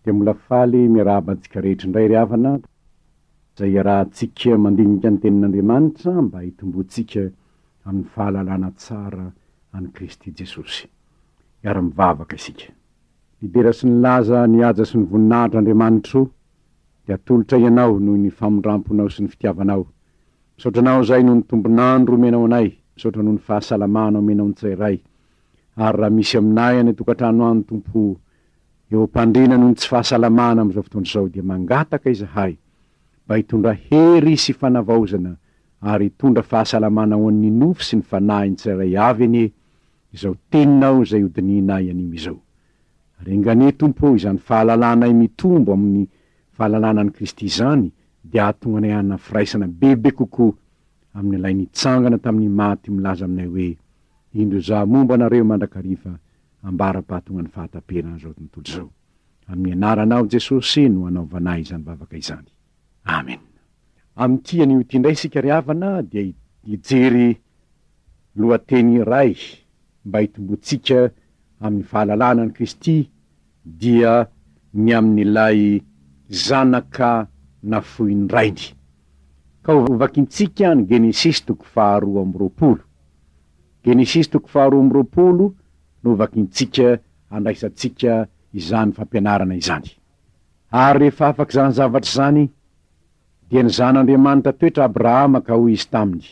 Dia mbola faly miarahaba antsika rehetra indray ry havana izay iarahantsika mandinika ny tenin'Andriamanitra mba hitomboantsika amin'ny fahalalana tsara an'i Kristy Jesosy. Hiara-mivavaka isika. Ny dera sy ny laza, ny haja sy ny voninahitra Andriamanitro dia atolotray Anao noho ny famindramponao sy ny fitiavanao. Misaotra Anao izahay noho ny tombon'andro omenao anay, misaotra noho ny fahasalamana omenao ny tsirairay. Ary raha misy aminay any an-tokantrano any Tompo o, eo am-pandriana noho ny tsy fahasalamana amin'izao fotoana izao dia mangataka izahay mba hitondra hery sy fanavaozana ary hitondra fahasalamana ho an'ny nofo sy ny fanahiny tsirairay avy anie izao teninao izay hodinihinay anio izao. Ary enga anie Tompo o izany fahalalanay mitombo amin'ny fahalalana an'i Kristy izany dia hahatonga anay hanana firaisana bebe kokoa amin'ilay nitsangana tamin'ny maty milaza aminay hoe, Indro izaho momba anareo mandrakariva ambara-pahatongan'ny fahataperan'izao tontolo izao. Amin'ny anaranao Jesosy no anaovanay izany vavaka izany. Amen. Amin'ity anio ity indray isika ry havana dia hijery lohateny iray mba hitomboantsika amin'ny fahalalana an'i Kristy dia ny amin'ilay zanaka nafoin'ny rainy. Ka hovakintsika ny Genesisy toko faharoa amby roapolo. Genesisy toko faharoa amby roapolo no hovakintsika handraisantsika izany fampianarana izany. Ary rehefa afaka izany zavatra izany, dia nizahan'Andriamanitra toetra Abrahama ka hoy Izy taminy,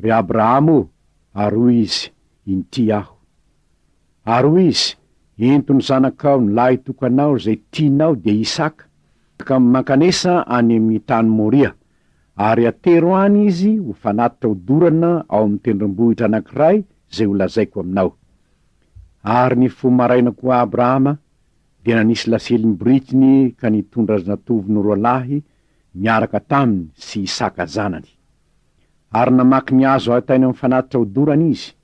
Ry Abrahama ô! Ary hoy izy, Inty aho. Ary hoy Izy, Ento ny zanakao, ny lahy tokanao, izay tianao, dia Isaka, ka mankanesa any amin'ny tany Moria, ary atero any izy ho fanatitra hodorana ao amin'ny tendrombohitra anankiray izay holazaiko aminao. Ary nifoha maraina koa Abrahama, dia nanisy lasely ny borikiny ka nitondra zatovony roalahy niaraka taminy sy Isaka zanany. Ary namaky ny hazo hataina amin'ny fanatitra hodorana izy,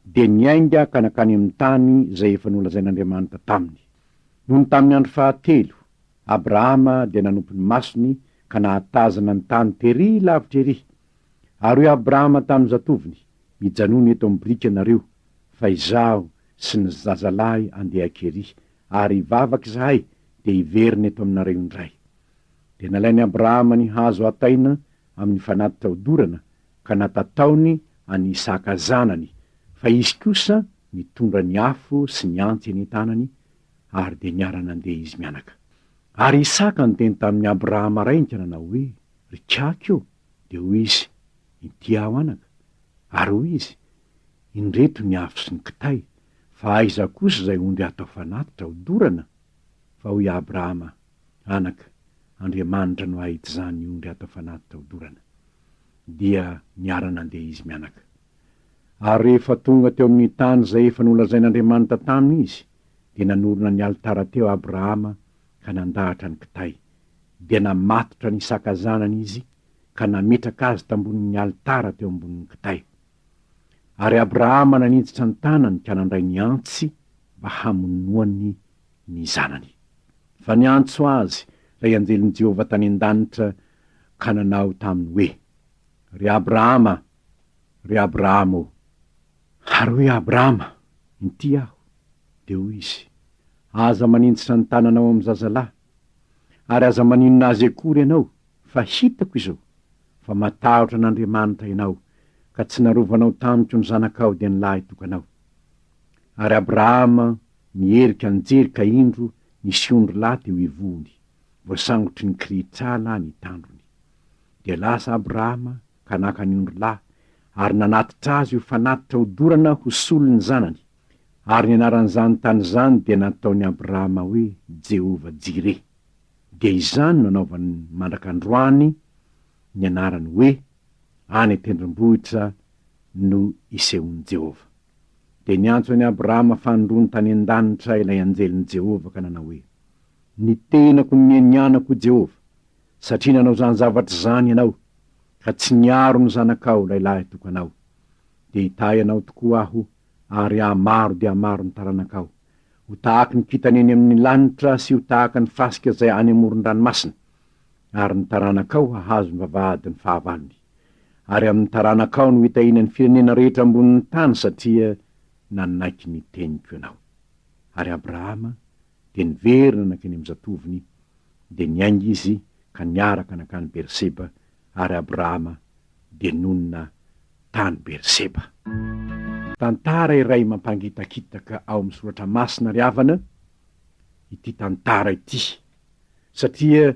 dia niainga ka nankany amin'ny tany izay efa nolazain'Andriamanitra taminy. Nony tamin'ny andro fahatelo, Abrahama dia nanompo ny masony ka nahatazana ny tany tery lavitra ery. Ary hoy Abrahama tamin'ny zatovony, Mijanòna eto amin'ny biriky ianareo, fa izaho sy ny zazalahy andeha hakery, ary hivavaka izahay, dia hiverina eto aminareo indray. Dia nalain'i Abrahama ny hazo hataina amin'ny fanatitra hodorana, ka natataony an'i Isaka zanany, fa izy kosa nitondra ny afo sy ny antsy eny an-tanany, ary dia niara-nandeha izy mianaka. Ary Isaka niteny tamin'i Abrahama rainy ka nanao hoe, Ry kaky ô! Dia hoy izy, Inty aho anaka. Ary hoy izy, Indreto ny afo sy ny kitay, fa aiza kosa izay ondry hatao fanatitra hodorana? Fa hoy Abrahama, Anaka, Andriamanitra no hahita izany ondry hatao fanatitra hodorana. Dia niara-nandeha izy mianaka. Ary rehefa tonga teo amin'ny tany izay efa nolazain'Andriamanitra taminy izy, dia nanorina ny alitara teo Abrahama ka nandahatra ny kitay. Dia namatotra an'i Isaka zanany izy ka nametraka azy tambonin'ny alitara teo ambonin'ny kitay. Ary Abrahama naninjitra ny tanany ka nandray ny antsy mba hamonoany ny zanany. Fa niantso azy ilay anjelin'i Jehovah tany an-danitra ka nanao taminy hoe, Ry Abrahama, ry Abrahama ô! Ary hoy Abrahama, Inty aho. Dia hoy izy, Aza maninjitra ny tananao amin'ny zazalahy, ary aza maninona azy akory ianao, fa hitako izao, fa matahotra an'Andriamanitra ianao, ka tsy narovanao tamiko ny zanakao dia ny lahy tokanao. Ary Abrahama niherika nijery ka indro nisy ondry lahy teo ivohony, voasangotry ny kirihitrala ny tandrony. Dia lasa Abrahama ka naka ny ondry lahy, ary nanatitra azy ho fanatitra hodorana ho solon'ny zanany. Ary ny anaran'izany tany izany dia nataon'i Abrahama hoe Jehovah-Jire. Dia izany no anaovany mandrak'androany ny anarany hoe, Any an-tendrombohitra no isehoan'i Jehovah. Dia niantso an'i Abrahama fanindroany tany an-danitra ilay anjelin'i Jehovah ka nanao hoe, Ny tenako no nianianako, hoy Jehovah, satria nanao izany zavatra izany ianao, ka tsy niaro ny zanakao, ilay lahy tokanao. Dia hitahy anao tokoa Aho, ary hahamaro dia hamaro ny taranakao, ho tahaky ny kintana eny amin' ny lanitra sy ho tahaka ny fasika izay any amoron-dranomasina, ary ny taranakao hahazo ny vavahadin' ny fahavalony. Ary amin' ny taranakao no hitahiana ny firenena rehetra ambonin' ny tany, satria nanaiky ny teniko ianao. Ary Abrahama. Dia niverina nankeny amin'ny zatovony, dia niainga izy ka niaraka nankany Berseba, ary Abrahama dia nonina tany Berseba. Tantara iray mampangitakitaka ao amin'ny Soratra Masina ry havana ity tantara ity, satria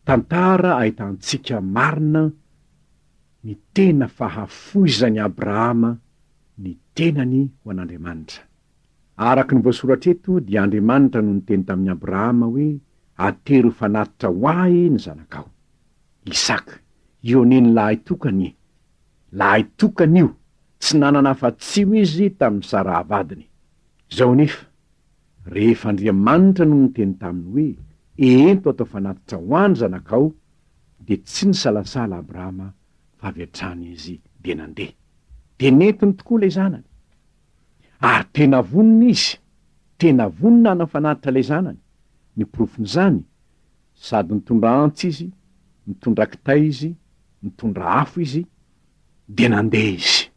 tantara ahitantsika marina ny tena fahafoizan'i Abrahama ny tenany ho an'Andriamanitra. Araka ny voasoratra eto dia Andriamanitra no niteny tamin'i Abrahama hoe, Atero ho fanatitra ho ahy ny zanakao. Isaka, io anie ny lahitokany e! Lahitokany io, tsy nanana afa-tsy io izy tamin'i Saraha vadiny. Izao anefa, rehefa Andriamanitra no niteny taminy hoe, Ento atao fanatitra ho ahy ny zanakao, dia tsy nisalasala Abrahama fa avy hatrany izy dia nandeha. Dia nentiny tokoa ilay zanany. Ary tena vonona izy, tena vonona hanao fanatitra ilay zanany. Ny porofon'izany, sady nitondra antsy izy, nitondra kitay izy, nitondra afo izy, dia nandeha izy.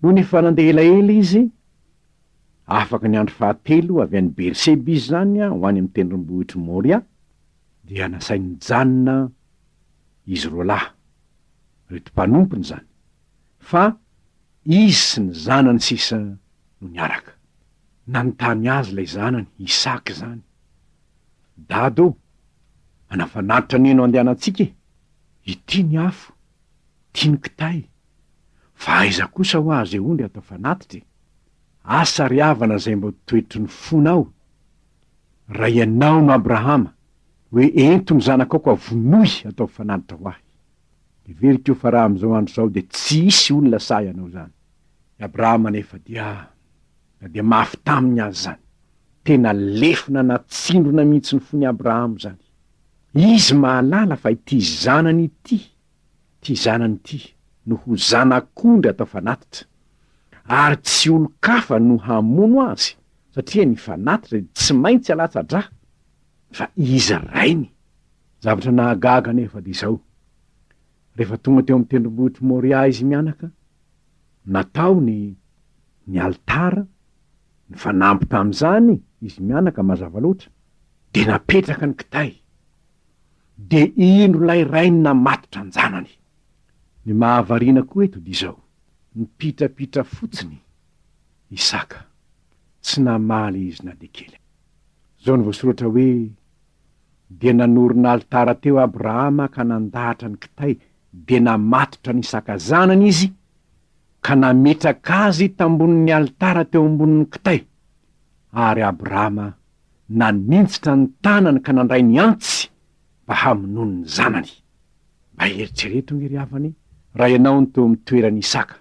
Nony efa nandeha elaela izy, afaka ny andro fahatelo avy any Berseba izy izany ho any amin'ny tendrombohitr'i Moria, dia nasainy nijanona izy roalahy, ireto mpanompony izany, fa izy sy ny zanany sisa no niaraka. Nanontany azy ilay zanany, Isaka izany, Dada ô, anafanatitra anie no andehanantsika e! Ity ny afo, ity ny kitay, fa aiza kosa hoa izay ondry atao fanatitra e? Asa ry havana izay mba ho toetry ny fonao, raha ianao no Abrahama, hoe ento ny zanakao ka vonoy atao fanatitra ho ahy. Heveriko fa raha amin'izao andro izao dia tsy hisy olona sahy hanao izany. I Abrahama anefa dia na dia mafy taminy aza izany. Tena lefona natsindrona mihitsy ny fon'i Abrahama izany. Izy mahalala fa ity zanany ity, ity zanany ity no ho zanak'ondry atao fanatitra, ary tsy olon-kafa no hamono azy, satria ny fanatitra dia tsy maintsy alatsa-drà, fa izy rainy. Zavatra nahagaga anefa dia izao, rehefa tonga teo amin'ny tendrombohitr'i Moria izy mianaka, natao ny ny alitara, nifanampy tamin'izany izy mianaka mazava loatra, dia napetraka ny kitay, dia indro ilay rainy namatotra an-janany. Ny mahavariana koa eto dia izao, nipitrapitra fotsiny Isaka, tsy namaly izy na dia kely. Izao no voasoratra hoe, Dia nanorina alitara teo Abrahama ka nandahatra ny kitay, dia namatotra an'i Isaka zanany izy, ka nametraka azy tambonin'ny alitara teo ambonin'ny kitay. Ary Abrahama naninjitra ny tanany ka nandray ny antsy mba hamonoany ny zanany. Mba eritrereto ange ry havana e, raha ianao no teo amin'ny toeran'i Isaka,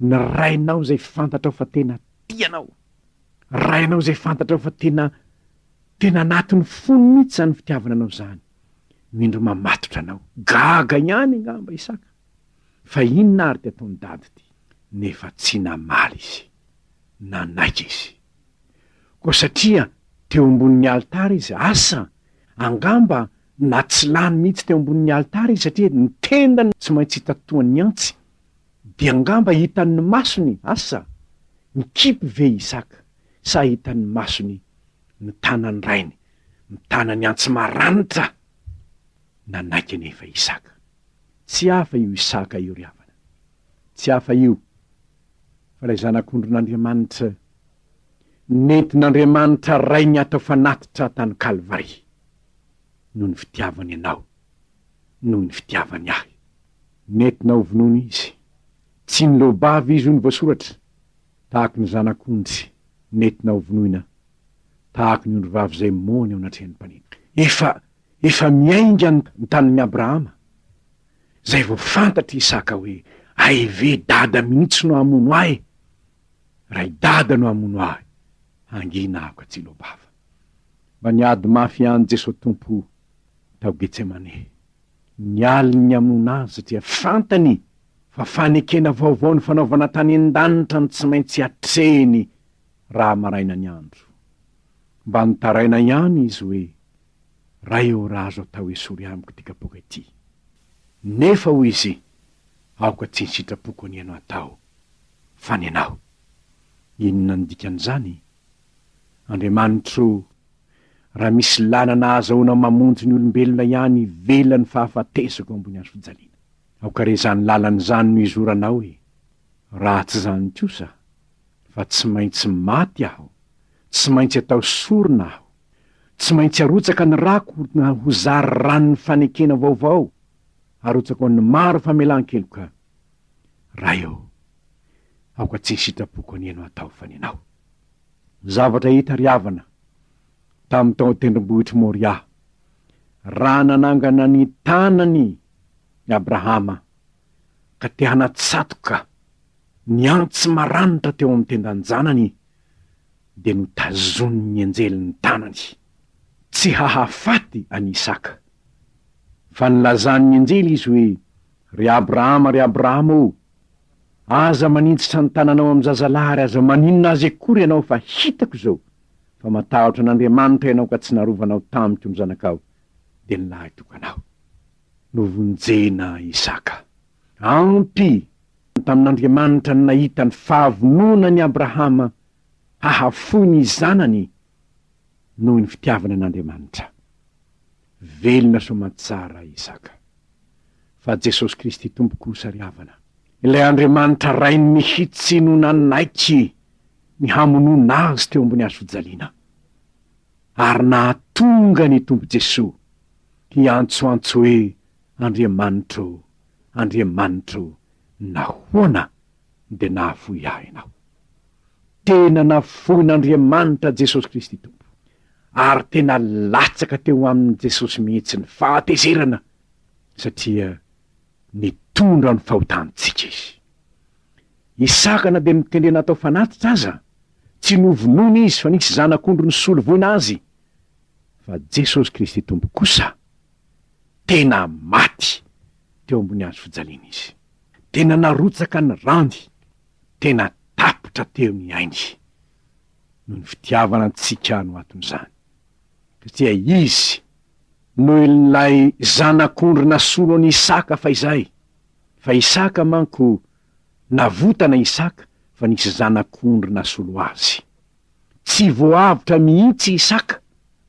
ny rainao izay fantatrao fa tena tia anao, rainao izay fantatrao fa tena Tena anatin'ny fony mihitsy izany fitiavana anao izany no indro mamatotra anao. Gaga ihany angamba Isaka fa inona ary ity ataon'i Dada ity? Nefa tsy namaly izy. Nanaiky izy. Koa satria teo ambonin'ny alitara izy, asa, angamba natsilany mihitsy teo ambonin'ny alitara izy satria ny tendany tsy maintsy hitatoan'ny antsy, dia angamba hitan'ny masony, asa, nikipy ve Isaka sa hitan'ny masony ny tanan'ny rainy mitana ny antsy maranitra? Nanaiky anefa Isaka. Tsy hafa io Isaka io ry havana. Tsy hafa io fa ilay Zanak'ondrin'Andriamanitra nentin'Andriamanitra Rainy hatao fanatitra tany Kalvary noho ny fitiavany anao, noho ny fitiavany ahy. Nentina ho vonoina izy. Tsy niloa-bava izy hoy ny voasoratra. Tahaky ny zanak'ondry nentina ho vonoina, tahaky ny ondrivavy izay moana eo anatrehan'ny mpanenjika. Efa, efa miainga ny tanin'i Abrahama, izay vao fantatr'i Isaka hoe, Hay ve dada mihitsy no hamono ahy? Raha i dada no hamono ahy, hangina aho ka tsy hiloa-bava. Mba niady mafy ihany Jesoa Tompo tao Getsemane. Ny alin'ny hamonoana azy satria fantany fa fanekena vaovao nifanaovana tany an-danitra no tsy maintsy atrehiny raha maraina ny andro. Mba nitaraina ihany izy hoe, Ray ô raha azo atao esory amiko ity kapoaka ity. Nefa hoy izy, aoka tsy ny sitrapoko anie no atao fa ny anao. Inona no dikan'izany? Andriamanitro o! Raha misy lalana ahazahoana mamonjy ny olombelona ihany ivelan'ny fahafatesako eo ambony hazo fijaliana. Aoka re izany lalana izany no hizoranao e! Raha tsy izany kosa, fa tsy maintsy maty aho, tsy maintsy atao sorona aho, tsy maintsy arotsaka ny rako ho zary ran'ny fanekena vaovao, arotsako an'ny maro famelan-keloka. Ray ô, aoka tsy ny sitrapoko anie no atao fa ny Anao. Zavatra hita ry havana tamin'ny tao an-tendrombohitr'i Moria, raha nanangana ny tanany i Abrahama ka te hanatsatoka ny antsy maranitra teo amin'ny tendan-janany dia notazonin'ny anjely ny tanany tsy hahafaty an'i Isaka. Fa nilazan'ny anjely izy hoe, Ry Abrahama, ry Abrahama ô, aza maninjitra ny tananao amin'ny zazalahy ary aza maninona azy akory ianao fa hitako izao fa matahotra an'Andriamanitra ianao ka tsy narovanao tamiko ny zanakao dia ny lahitokanao. Novonjena Isaka. Ampy tamin'Andriamanitra ny nahita ny fahavononan'i Abrahama hahafoy ny zanany noho ny fitiavany an'Andriamanitra. Velona soamantsara Isaka. Fa Jesosy Kristy Tompo kosa ry havana, ilay Andriamanitra Rainy mihitsy no nanaiky ny hamonoana Azy teo ambony hazofijaliana, ary nahatonga ny Tompo Jesoa hiantsoantso hoe, Andriamanitro, Andriamanitro, nahoana dia nahafoy ahy Ianao? Tena nafoin'Andriamanitra Jesosy Kristy Tompo, ary tena latsaka teo amin'i Jesosy mihitsy ny fahatezerana, satria nitondra ny fahotantsika Izy. Isaka na dia notendrena hatao fanatitra aza, tsy novonoina izy fa nisy zanak'ondry nisolo voina azy, fa Jesosy Kristy Tompo kosa tena maty teo ambony hazo fijaliana Izy. Tena narotsaka ny rany, tena tapitra teo ny ainy. Noho ny fitiavana antsika no anton'izany. Satria Izy no ilay Zanak'ondry nasolo an'i Isaka fahizay. Fa Isaka manko navotana Isaka fa nisy zanak'ondry nasolo azy. Tsy voavotra mihitsy Isaka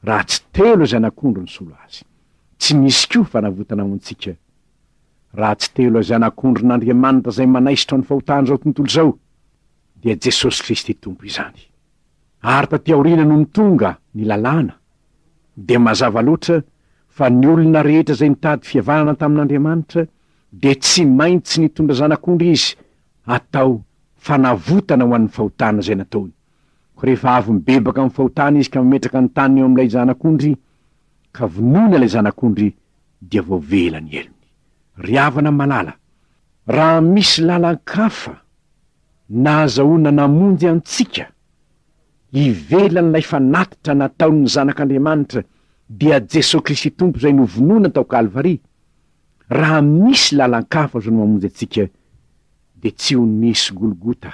raha tsy telo zanak'ondry nisolo azy. Tsy nisy koa fanavotana ho antsika raha tsy telo zanak'ondrin'Andriamanitra izay manaisotra ny fahotan'izao tontolo izao, dia Jesosy Kristy Tompo izany. Ary taty aoriana nony tonga ny lalàna, dia mazava loatra fa ny olona rehetra izay nitady fihavanana tamin'Andriamanitra dia tsy maintsy nitondra zanak'ondry izy atao fanavotana ho an'ny fahotana izay nataony. Koa rehefa avy mibebaka amin'ny fahotana izy ka mametraka ny taniny eo amin'ilay zanak'ondry, ka vonoina ilay zanak'ondry dia voavela ny helony. Ry havana malala, raha misy lalan-kafa nahazahoana namonjy antsika ivelan'ilay fanatitra nataon'ny Zanak'Andriamanitra dia Jesoa Kristy Tompo izay novonoina tao Kalvary, raha misy lalan-kafa azahoana mamonjy antsika dia tsy ho nisy Golgota,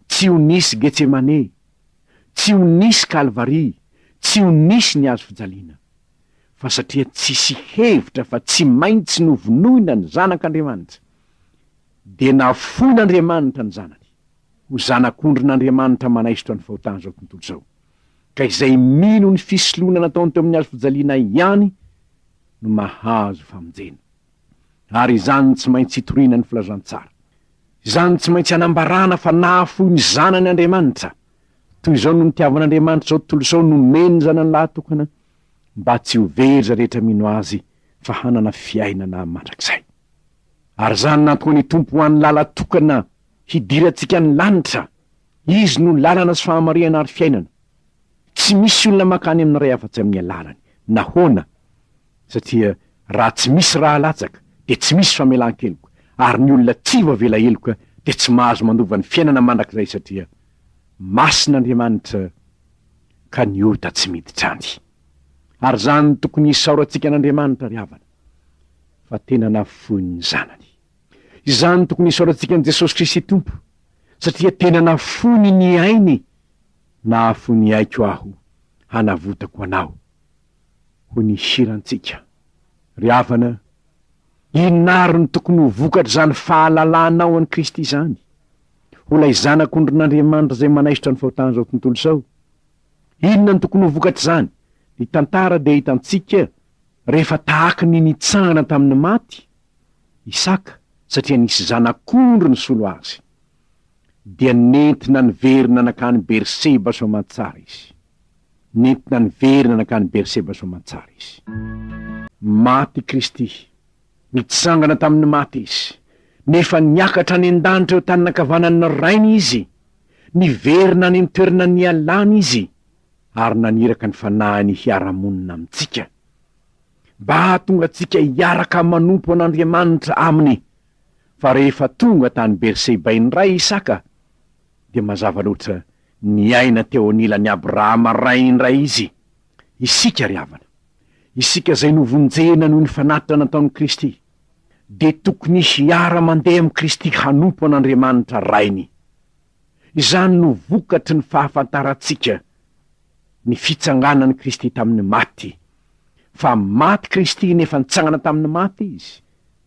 tsy ho nisy Getsemane, tsy ho nisy Kalvary, tsy ho nisy ny hazo fijaliana. Fa satria tsisy hevitra fa tsy maintsy novonoina ny Zanak'Andriamanitra, dia nafoin'Andriamanitra ny Zanany ho Zanak'ondrin'Andriamanitra manaisotra ny fahotan'izao tontolo izao, ka izay mino ny fisoloana nataony teo amin'ny hazo fijaliana ihany no mahazo famonjena. Ary izany tsy maintsy itoriana ny filazantsara. Izany tsy maintsy anambarana fa nahafoy ny Zanany Andriamanitra. Toy izao no nitiavan'Andriamanitra izao tontolo izao, nomeny ny Zanany lahatokana mba tsy ho very izay rehetra mino Azy fa hanana fiainana mandrakizay. Ary izany nataon' i Tompo ho an'ny lala-tokana hidirantsika ny lanitra. Izy no lalana sy fahamarihana ary fiainana. Tsy misy olona mankany amin'ny Ray afa-tsy amin'ny alalany. Nahoana? Satria raha tsy misy ra alatsaka dia tsy misy famelan-keloka, ary ny olona tsy voavela heloka dia tsy mahazo mandova ny fiainana mandrakizay satria masina Andriamanitra ka ny ota tsy miditra any. Ary izany no tokony hisaorantsika an'Andriamanitra ry havana fa tena nafoiny ny zanany. Izany no tokony hisaorantsika an'i Jesosy Kristy Tompo satria tena nafoiny ny ainy, nahafoy ny aiko aho hanavotako anao. Hoy ny hirantsika. Ry havana, inona àry no tokony ho vokatr'izany fahalalanao an'i Kristy izany? Ho ilay Zanak'ondrin'Andriamanitra izay manaisotra ny fahotan'izao tontolo izao? Inona no tokony ho vokatr'izany? Ny tantara dia hitantsika rehefa tahaky ny nitsangana tamin'ny maty Isaka satria nisy zanak'ondry nisolo azy, dia nentina niverina nankany Berseba soamantsara izy. Nentina niverina nankany Berseba soamantsara izy. Maty Kristy, nitsangana tamin'ny maty Izy, nefa niakatra any an-danitra eo an-tanin-ankavanan'ny Rainy Izy, niverina any amin'ny toerana nialany Izy, ary naniraka ny Fanahiny hiara-monina amintsika, mba hahatonga antsika hiaraka manompo an'Andriamanitra Aminy. Fa rehefa tonga tany Berseba indray Isaka, dia mazava loatra niaina teo anilan'i Abrahama rainy indray izy. Isika ry havana, isika izay novonjena noho ny fanatitra nataon'i Kristy, dia tokony hiara-mandeha amin'i Kristy hanompo an'Andriamanitra Rainy. Izany no vokatry ny fahafantarantsika ny fitsanganan'i Kristy tamin'ny maty, fa maty Kristy nefa nitsangana tamin'ny maty Izy,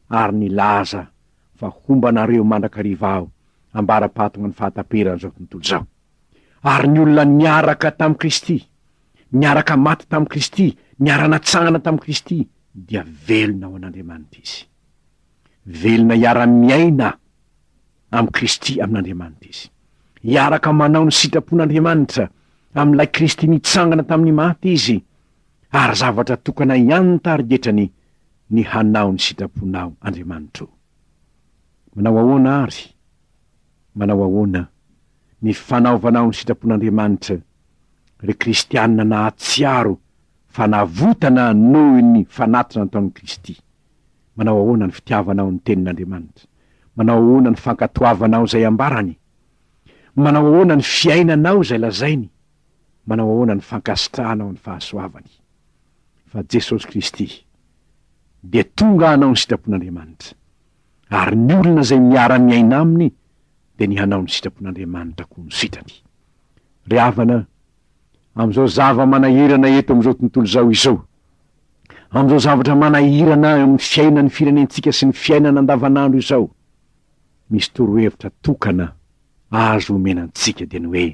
ary nilaza fa homba anareo mandrakariva Aho ambara-pahatongan'ny fahataperan'izao tontolo izao. Ary ny olona niaraka tamin'i Kristy, niaraka maty tamin'i Kristy, niara-natsangana tamin'i Kristy, dia velona ao an'Andriamanitra izy. Velona hiara-miaina amin'i Kristy amin'Andriamanitra izy. Hiaraka manao ny sitrapon'Andriamanitra amin'ilay Kristy nitsangana tamin'ny maty izy, ary zavatra tokana ihany ny tarigetrany, ny hanao ny sitraponao, Andriamanitro. Manao ahoana àry? Manao ahoana ny fanaovanao ny sitrapon'Andriamanitra, ry kristiana nahatsiaro fa navotana noho ny fanatitra nataon'i Kristy? Manao ahoana ny fitiavanao ny Tenin'Andriamanitra? Manao ahoana ny fankatoavanao izay ambarany? Manao ahoana ny fiainanao izay lazainy? Manao ahoana ny fankasitrahanao ny fahasoavany? Fa Jesosy Kristy dia tonga hanao ny sitrapon'Andriamanitra, ary ny olona izay miara-miaina Aminy dia ny hanao ny sitrapon'Andriamanitra koa no sitrany. Ry havana, amin'izao zava-manahirana eto amin'izao tontolo izao izao, amin'izao zavatra manahirana eo amin'ny fiainan'ny firenentsika sy ny fiainana andavanandro izao, misy torohevitra tokana azo omena antsika dia ny hoe,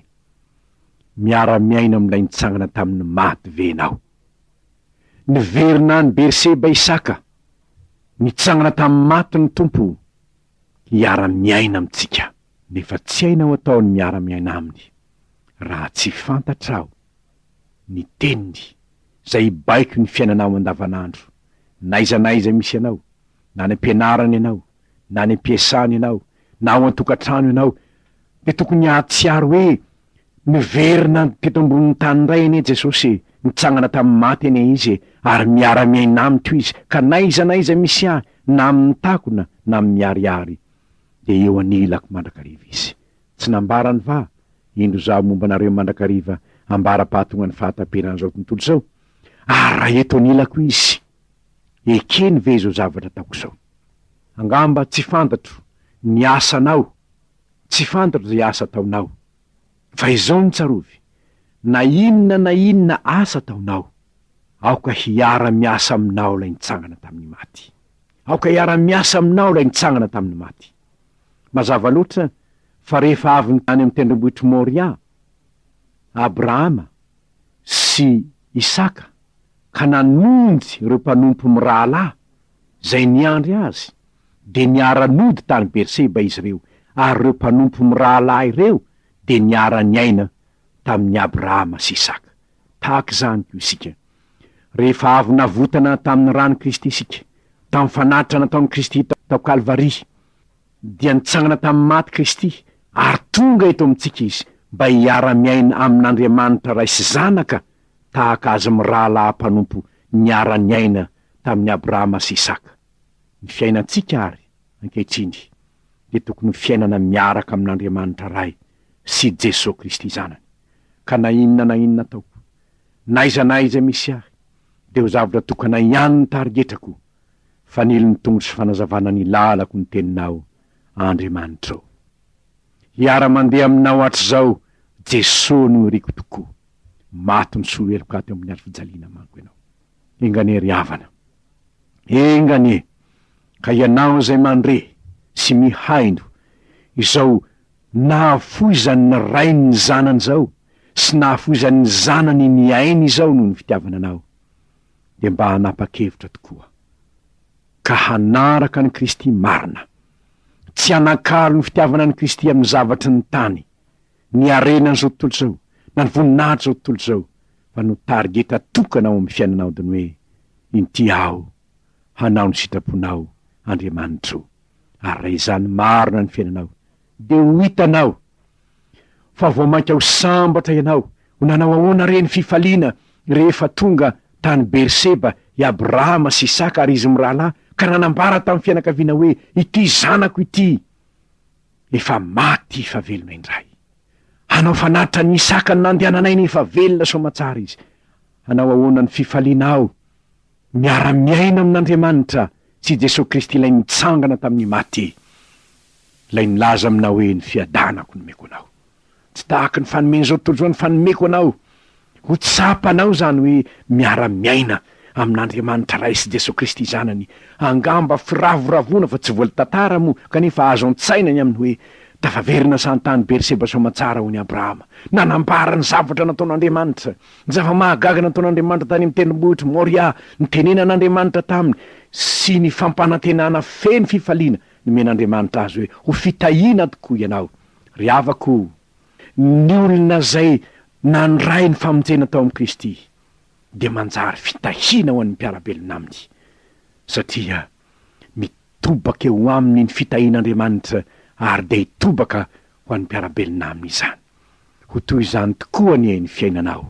miara-miaina amin'ilay nitsangana tamin'ny maty ve ianao? Niverina any Berseba Isaka, nitsangana tamin'ny maty ny Tompo, hiara-miaina amintsika. Nefa tsy hainao atao ny miara-miaina Aminy raha tsy fantatrao ny Teniny izay hibaiko ny fiainanao andavanandro, n'aiza n'aiza misy anao, na any am-pianarana ianao, na any am-piasana ianao, na ao an-tokantrano ianao, dia tokony hahatsiaro hoe niverina teto ambonin'ny tany indray anie Jesosy e, nitsangana tamin'ny maty anie Izy e, ary miara-miaina amiko Izy, ka n'aiza n'aiza misy ahy, na amin'ny takona na amin'ny miharihary, dia eo anilako mandrakariva Izy. Tsy nambarany va, Indro Izaho momba anareo mandrakariva ambara-pahatongan'ny fahataperan'izao tontolo izao? Ary raha eto anilako Izy, ekeny ve izao zavatra ataoko izao? Angamba tsy fantatro ny asanao, tsy fantatro izay asa ataonao. Fa izao no tsarovy, na inona na inona asa ataonao, aoka hiara-miasa aminao ilay nitsangana tamin'ny maty. Aoka hiara-miasa aminao ilay nitsangana tamin'ny maty. Mazava loatra fa rehefa avy any amin'ny tendrombohitr'i Moria, Abrahama sy Isaka ka nanonjy ireo mpanompo mirahalahy izay niandry azy, dia niara-nody tany Berseba izy ireo, ary ireo mpanompo mirahalahy ireo dia niara-niaina tamin'i Abrahama sy Isaka. Tahaka izany koa isika. Rehefa avy navotana tamin'ny ran'i Kristy isika, tamin'ny fanatitra nataon'i Kristy tao Kalvary, dia nitsangana tamin'ny maty Kristy ary tonga eto amintsika Izy mba hiara-miaina amin'Andriamanitra Ray sy Zanaka tahaka Azy mirahalahy mpanompo niara-niaina tamin'i Abrahama sy Isaka. Ny fiainantsika àry ankehitriny dia tokony ho fiainana miaraka amin'Andriamanitra Ray sy Jesoa Kristy Zanany. Ka na inona na inona ataoko, na aiza na aiza misy ahy, dia ho zavatra tokana ihany ny tarigetrako, Fanilo ny tongotro sy fanazavana ny lalako ny teninao, Andriamanitra ô. Hiara-mandeha aminao hatrizao, Jesoa no iriko tokoa. Maty nisolo heloka ahy teo ambony hazo fijaliana manko ianao. Enga anie ry havana, enga anie ka ianao izay mandre sy mihaino izao nahafoizan'ny Rainy ny Zanany izao. sy nahafoizan'ny Zanany ny ainy izao noho ny fitiavana anao, dia mba hanapa-kevitra tokoa ka hanaraka an'i Kristy marina, tsy hanakalo ny fitiavana an'i Kristy amin'ny zavatry ny tany, ny harenan'izao tontolo izao, na ny voninahitr'izao tontolo izao, fa no targeta tokana ao amin'ny fiainanao dia ny hoe, Inty aho hanao ny sitraponao, Andriamanitro. Ary raha izany marina ny fiainanao, dia ho hitanao fa vao mainka ho sambatra ianao. Ho nanao ahoana re ny fifaliana rehefa tonga tany Berseba i Abrahama sy Isaka ary izy mirahalahy, ka nanambara tamin'ny fianakaviana hoe, Ity zanako ity efa maty fa velona indray. Hanao fanatitra an'i Isaka ny nandehananay nefa velona soamatsara izy. Hanao ahoana ny fifalianao Miara-miaina amin'Andriamanitra sy i Jesoa Kristy ilay nitsangana tamin'ny maty, ilay nilaza aminao hoe ny fiadanako nomeko anao. Tsy tahaka ny fanomen'izao tontolo izao ny fanomeko anao. Ho tsapanao izany hoe miara-miaina amin'Andriamanitra Ray sy Jesoa Kristy Zanany. Angamba firavoravoana fa tsy voalitantara moa kanefa azo an-tsaina ny amin'ny hoe tafaverina san-tany Berseba soamantsara hono i Abrahama. Nanambara ny zavatra nataon'Andriamanitra. Ny zava-mahagaga nataon'Andriamanitra tany amin'ny tendrombohitr'i Moria, nitenenan'Andriamanitra taminy, sy ny fampanantenana feno fifaliana nomen'Andriamanitra azy hoe, Ho fitahiana tokoa ianao, ry havako. Ny olona izay nandray ny famonjena tao amin'i Kristy dia manjary fitahiana ho an'ny mpiara-belona aminy, satria mitobaka eo aminy ny fitahian'Andriamanitra ary dia hitobaka ho an'ny mpiara-belona aminy izany. Ho toy izany tokoa anie ny fiainanao.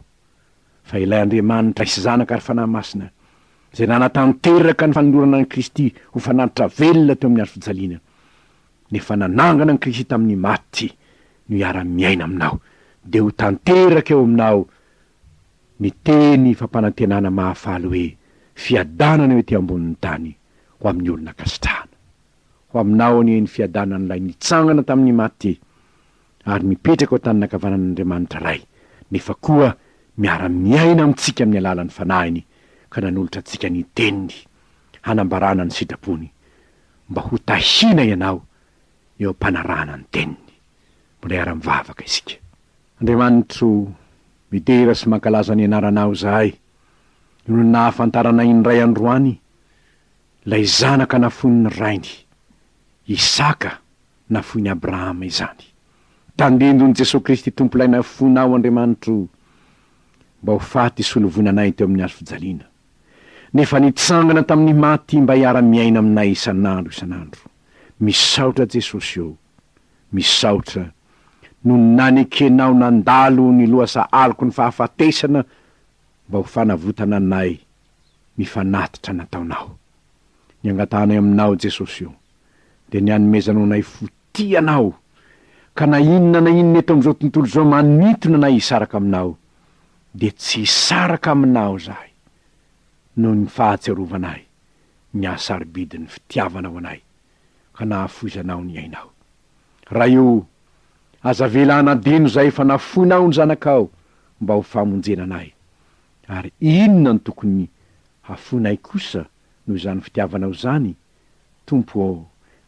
Fa ilay Andriamanitra sy Zanaka ary Fanahy Masina, izay nanatanteraka ny fanolorana an'i Kristy ho fanatitra velona teo amin'ny hazo fijaliana, nefa nanangana an'i Kristy tamin'ny maty no hiara-miaina aminao, dia ho tanteraka eo aminao ny teny fampanantenana mahafaly hoe, Fiadanana eo ety ambonin'ny tany ho amin'ny olona ankasitrahana. Ho aminao anie ny fiadanan'ilay nitsangana tamin'ny maty ary mipetraka ao an-tanin'ankavanan'Andriamanitra Ray, nefa koa miara-miaina amintsika amin'ny alalan'ny Fanahiny ka nanolotra antsika ny Teniny hanambarana ny sitrapony, mba ho tahiana ianao eo am-panarahana ny Teniny. Mbola hiara-mivavaka isika. Andriamanitro, midera sy mankalaza ny Anaranao izahay, noho ny nahafantaranay indray androany Ilay zanaka nafoin'ny rainy, Isaka nafoin'i Abrahama izany. Tandindon'i Jesoa Kristy Tompo ilay nafoinao Andriamanitro mba ho faty hisolo voina anay teo amin'ny hazo fijaliana, nefa nitsangana tamin'ny maty mba hiara-miaina aminay isan'andro isan'andro. Misaotra Jesosy ô! Misaotra noho ny nanekenao nandalo ny lohasaha aloky ny fahafatesana mba ho fanavotana anay ny fanatitra nataonao. Ny angatahanay aminao Jesosy o, dia ny hanomezanao anay fo tia Anao, ka na inona na inona eto amin'izao tontolo izao manintona anay hisaraka aminao, dia tsy hisaraka aminao izahay, noho ny fahatsiarovanay ny hasarobidin'ny fitiavanao anay, ka nahafoizanao ny ainao. Ray o, aza avela hanadino izay efa nafoinao ny zanakao mba ho famonjena anay. Ary inona no tokony hafoinay kosa noho izany fitiavanao izany? Tompo ô,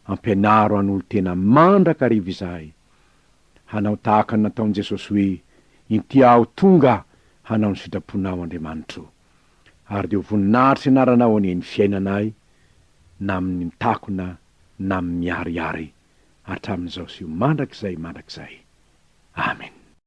ampianaro hanolo-tena mandrakariva izahay, hanao tahaka ny nataon'i Jesosy hoe, Inty aho tonga hanao ny sitraponao, Andriamanitro. Ary dia ho voninahitry ny anaranao anie ny fiainanay, na amin'ny mitakona na amin'ny miharihary, hatramin'izao sy ho mandrakizay mandrakizay. Amena.